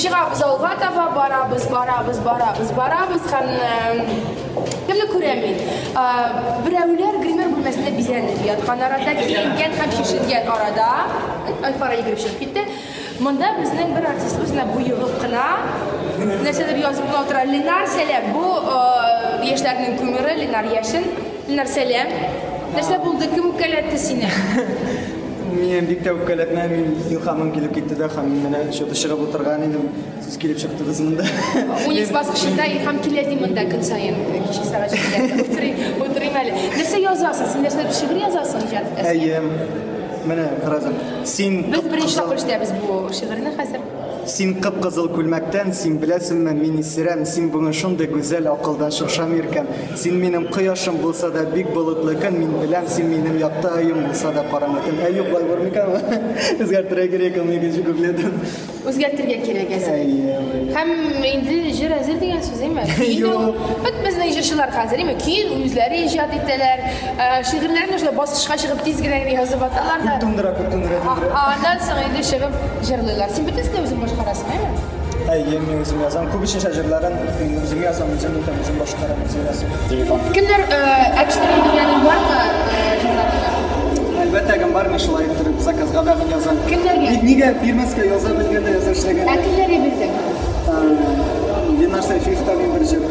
Чыгабыз алга таба, барабыз, барабыз, барабыз, барабыз һәм кемне күрәм мин? Берәүләр гример бүлмәсендә бизәнеп яткан арада, киенгән һәм чишенгән арада, Альфара йөгереп чыгып китте. Монда безнең бер артист үзенә боегып кына нәрсәдер язып кына утыра. Ленар, сәлам. Бу яшьләрнең кумиры Ленар Яшин. Ленар, сәлам. Нәрсә булды? Кем үпкәләтте сине? Мине бик тә үпкәләтмә, мин илһамым килеп китте дә, һәм менә что-то чыгып утырган идем. Сез килеп чыктыгыз монда. Уникс баскычында илһам килә ди монда көн саен. Кичке сәгать җиделәрдә. Утырыйм, утырыйм әле. Нәрсә язасың? Син нәрсәдер шигырь язасың иҗат итәсең? Әйе. Менә карасам. Син Без беренче тапкыр ишетәбез бу шигырьне хәзер. Син кып-кызыл күлмәктән, син беләсеңме, мин исерәм, син бүген шундый гүзәл, акылдан шашам иркәм. Син минем кояшым булса да, бик болытлы көн, мин беләм, син минем якты аем булса да, караңгы төн. Ә юк, болай бармый икән. Үзгәртергә кирәк аны икенче куплетын. Үзгәртергә кирәк әзер. Әйе, әйе. Һәм инде җыр әзер дигән сүз, әйме? Юк. Бит безнең җырчылар хәзер, әйме? Көен үзләре иҗат итәләр, шигырьләрен шулай баскычка чыгып тиз генә генә язып аталар да. Күп туңдыра, күп туңдыра, туңдыра. Аннан соң инде чыгып җырлыйлар. Син бөтенесен дә үзең башкарасың, әйме? Әйе, мин үзем язам. Күбесенчә җырларын мин үзем язам, үзем әйтәм, үзем башкарам, үзем язам. Телефон. Кемнәр, ә кешеләргә биргәнең бармы җырларыңны? Әлбәттә, кем бар, мин шулай иттереп заказга да язам. Кемнәргә? Бит нигә бирмәскә, яза белгәндә, яза эшләгәндә. Ә кемнәргә бирдең? Ленар Сәйфиевка мин бер җыр.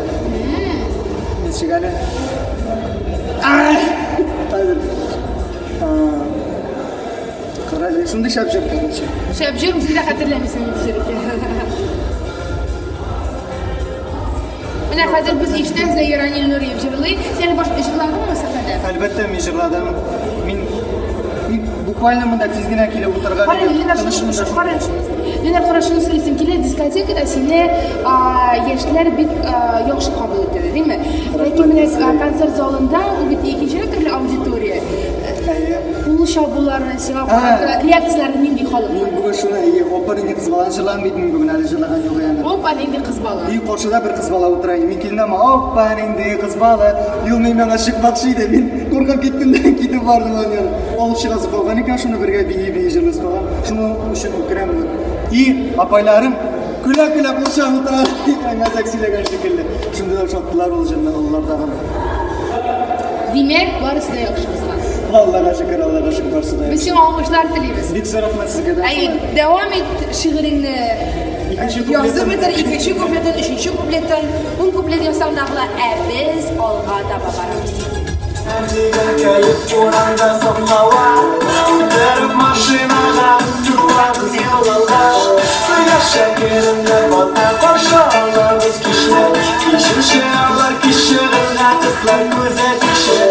Ничек әле? Хәзер. Кара, шундый шәп җыр, короче. Шәп җыр, үзең дә хәтерләмисең нинди җыр икән. Менә хәзер без ишетәбез дә Ранил Нуриев җырлый. Син баш җырладыңмы сәхнәдә? Әлбәттә, мин җырладым. Мин мин буквально монда тиз генә килеп утырган Кара, идем. Ленар, Тыныч шуны, монда. кара, Ленар, кара, шуны сорыйсым килә, дискотекада сине яшьләр бик яхшы кабул итәләр, димме? Ләкин менә концерт залында ул бит икенче төрле аудитория. Әйе. Кул чабулары, сиңа карата реакцияләре нинди халык? Мин бүген шуны, әйе, опа, нинди кыз баланы җырладым бит мин бүген әле җырлаган юк яны. Опа, нинди кыз бала. И каршыда бер кыз бала утыра, мин килдем, опа, нинди кыз бала. Юл мин миңа чыкмакчы иде, мин куркып киттем дә китеп бардым аның янына. Алып чыгасы калган икән, шуны бергә бии-бии җырлыйсы калган. Шуның өчен үкерәм. И апайларым көлә-көлә кул чабып утыра, мәзәк сөйләгән шикелле. Шундый да ошаттылар ул җырны олылар тагын. Димәк, барысы да яхшы узган. Аллага шөкер, Аллага шөкер, барысы да Без яхшы. сиңа уңышлар телибез. Бик зур рәхмәт сезгә дә. Әй, дәвам ит шигыреңне. Икенче Язып куплетын. бетер, икенче куплетын, өченче куплетын, ун куплет ясаң да була, ә без алга таба барабыз. Дигән кәеф уранда саф һава. Утырып машинага, чуабыз юлга. Кояш шәкерендә бата каршы алабыз кичне. Кичүче алар кичегенә кызлар күзе тишә.